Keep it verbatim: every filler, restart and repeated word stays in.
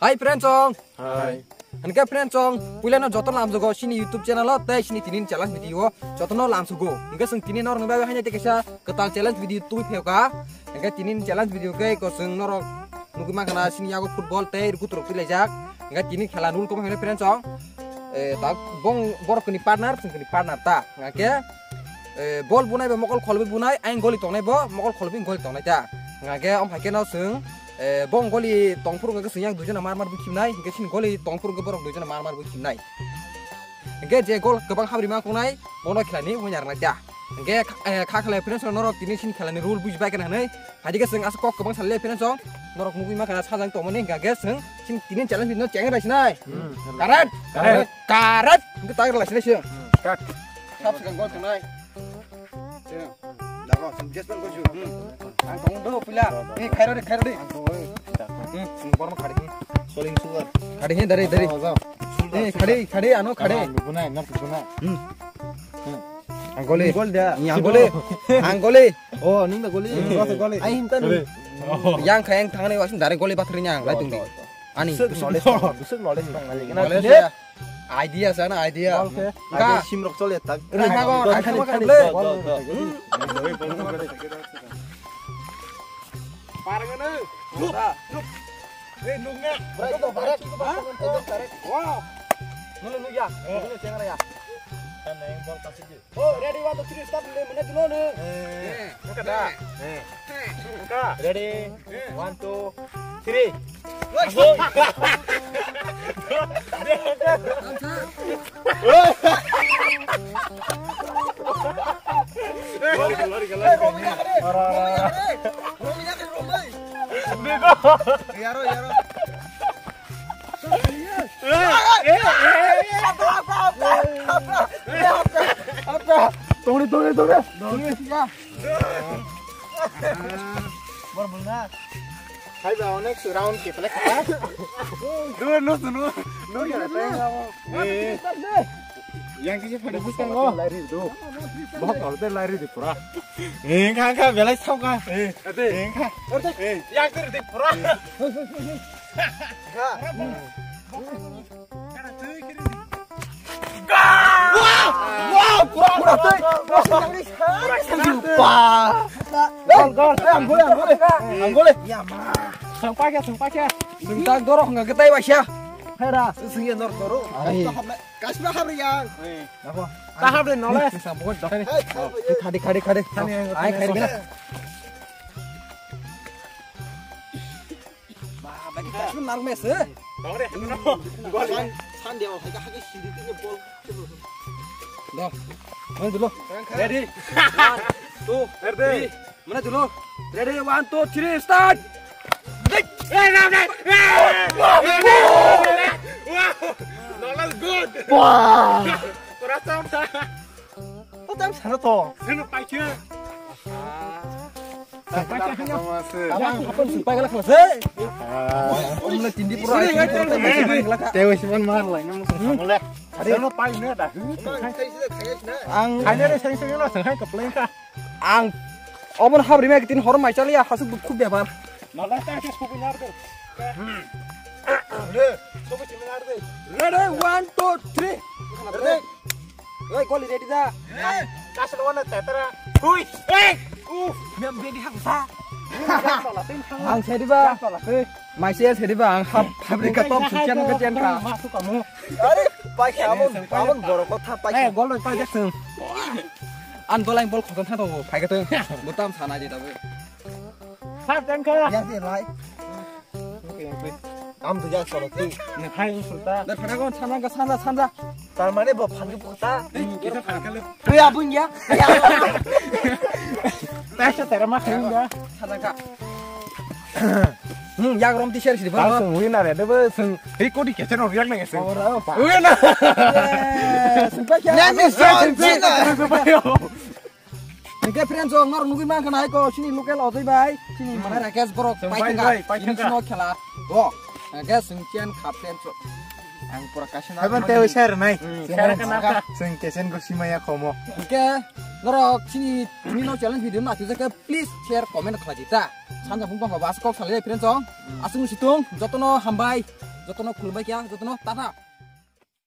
Hi friends song. Hi. Hingke friends song, puila no joto lamsugo sini YouTube channel o tei sini tini challenge video o joto no lamsugo. Hingke sing tini norok ni bagwi haino tei kaisa kwtal challenge video tubui phaio ka. Hingke tini challenge video ke ko sing norok nugui mankha na sini yago football tei rukutrok twi laijak. Hingke tini khela rule koma hino friends song. Eh, ta bong borok ni partner, sing ni partner ta. Hingke eh, bol bunai bo mokol kholbi bunai, ayang goli tongnai bo mokol kholbi goli tongnai ta. Hingke om haikhe no sing, eh, bong goli tongphuru hingke sing yang duijona mar mar bui khimnai, hingke sini goli tongphuru hingke borok duijona mar mar bui khimnai. Hingke je gol kwbang habri ma kongnai, bono khelani wngya rwnai ta. Hingke kha-, eh, kha khlai friends norok tini sini khelani rule bujibai kana hinwi, haikhe sing asa kok kwbang salai friends song, norok nugui ma kana sajang tongmani hingke sing sini tini challenge no cheng rai sinai. Hmm. Karet! Karet! Karet! Hingke tang rai sinai sing. Hmm. Start. Sab sekarang gol tongnai. Dago, sing just gol sing. Hmm. Ang tong do pila. Eh, khairo de, khairo de. Hmm, sing borma khadi. Soling sugar. Khadi he, dari, dari. Dago, dago. Eh, khadi, khadi, ano khadi. Dago, bunai, nak bunai. Hmm. Hmm. Anggoli. Gol dia. Iya, anggoli. Anggoli. Oh, nung da goli. Hmm. Gol, gol. Ai, hinta ni. Yang kha yang thangni wasin dari goli bathri nyang, lai tungdi. Ani. Busuk knowledge tong, busuk knowledge tong, lagi. Knowledge ya. Idea sana, idea. Gol khe. Ka. Idea simrok chole tak. Rang ka go, rang ka go, khali, khali. Gol, gol, gol. Parang na. Hey, nungna. Bro, itu parek. Hah? Itu parek. Wow. Nunu, nu ya. Eh. Nunu, cengara ya. Kan yang bol kasih. Oh, ready, one, two, three, start, le, mana dulu, ne? Eh. Eh. Buka dah. Eh. Buka. Ready, one, two, three. Woi. Go. Lari, lari, lari. Eh, Romi, ya, kare. Romi, ya, kare. Romi, ya, kare, Romi. Bego. Yaro, yaro. Tongri, tongri, tongri. Tongri, ya. Bor bulna. Hai ba, onek round ke pele kha. Dua, no, no, no. No, ya, no. Eh. Yang kisi pada bukan lo. Lari tu. Bahok kalau teh lari di pura. Eh, kha, kha, belai sao kha. Eh, ate. Eh, kha. Eh, yang teh di pura. Kha. Wah! Wah! Pura, pura, tui. Wah! Gol, gol. Eh, anggole, anggole. Anggole. Ya, ma. Sengpak ya, sengpak ya. Sengtak dorok nggak ketai, Bas, ya. Hera. Sengya nor toro. Ai. Kasma hari yang. Apa? Tahap deh, noleh. Sengsak pokok dah. Hai, hai, hai. Khadi, khadi, khadi. Khadi, khadi. Ai, khadi, khadi. Ba, ba, kita sun nang mes, eh? Bang deh, no. Gol. San, san dia, hai, hai, siri tu bol. Dah. Mana dulu? Ready? One, two, ready. Three. Mana dulu? Ready, one, two, three, start. Eh, no, no. Wow. No, that's good. Wah. Kurang sama. O tam sana to. Sino paikhe. Paikhe hanya. Apa pun paikhe lah kelas, eh. Om le tindi pura, tindi pura, tindi pura. Tewe siman mar lai, nang sama le. Sino paikhe dah. Ang kanya re sing sing lo, sing hai kepleng ka. Ang. Obon habri ma kitin hor mai chali ya, hasuk dukhu bepar. Nala ta ke supu nar de. Le, supu chimi nar de. Ready, one, two, three. Ready. Oi, goli ready da. Kasar wana tetra. Hui. Hey. Uf. Mem ready hang sa. Ang sedi ba. Mai se sedi ba ang hap hap re ka tom su chen ka chen ka. Masuk kamu. Are, pai amon, amon borok kotha pai. Eh, gol pai jak sung. An gol ang bol khoton tha to, pai ka to. Butam sana je da bo. Sar tengka. Ya se lai. Am tu jak solo tu. Ne khai sulta. Da phana kon sana ka sana sana. Tar mane bo phan ki pukta. Kita phana kale. Tu ya bun ya. Pesa tera ma khai ya. Sana ka. Hmm, yak rom ti share sidi. Bang sung winner ya, debe sung. Hei kodi kecen rom yak nang sung. Winner. Sung pa kya? Name is John Cena. Hingke friends, ang norok nugui mankha na hai ko, chini local ojoi bai, chini mana Rakesh borok pai thangka, pai thangka. Chini khela. Bo, hingke sing chen kha friends. Ang pura kasina. Haban te share nai. Share ka na. Sing kesen go simaya khomo. Hingke norok chini, chini no challenge video na thujake, please share, comment khlai di ta. Sanja bung bang ba as kok salai friends song. Asung situng jotono hambai. Jotono khulumbai kha, jotono tata.